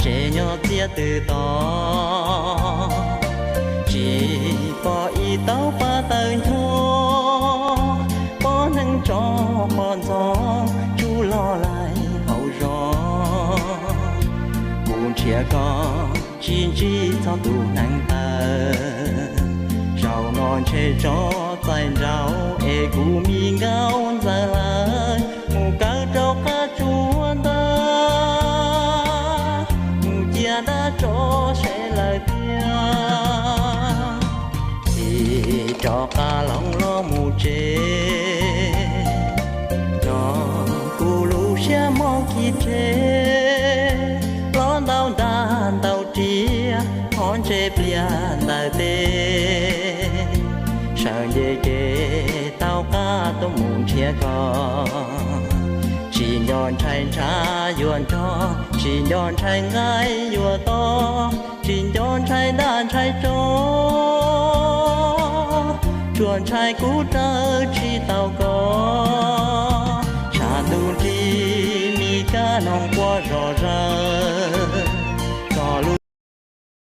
Tsev nyob txiaj twb to, tsis pom ib tauv paj tawg nchuav, poj neeg tso poj ntxoog tsuj log laig hauv zos. Kuv nrhiav koj tsis ntsib txog tus neeg tawg, zaum no ntshe tso txais nraud es kuv me nkauj ntxawm lawm mus kawm rau qab tsuas ntag, mus cia dab tso se lawm tiag. Txim rov qab los los mus tsev, nyob kuv lub siab mob kib rhe, los ntau ntaj ntau riam, qhov ntsej pliag ntawm teb, sawv nce kev taug qab tuaj mus nrhiav koj. Tsis nco ntshai ntshav yuav nrog, tsis nco ntshai nqaij yuav to, tsis nco ntshai dab ntshai tsov, tsuas ntshai kuv raws tsis tau koj. Tshav ntuj nrig mi kab noog quaj zom zaws,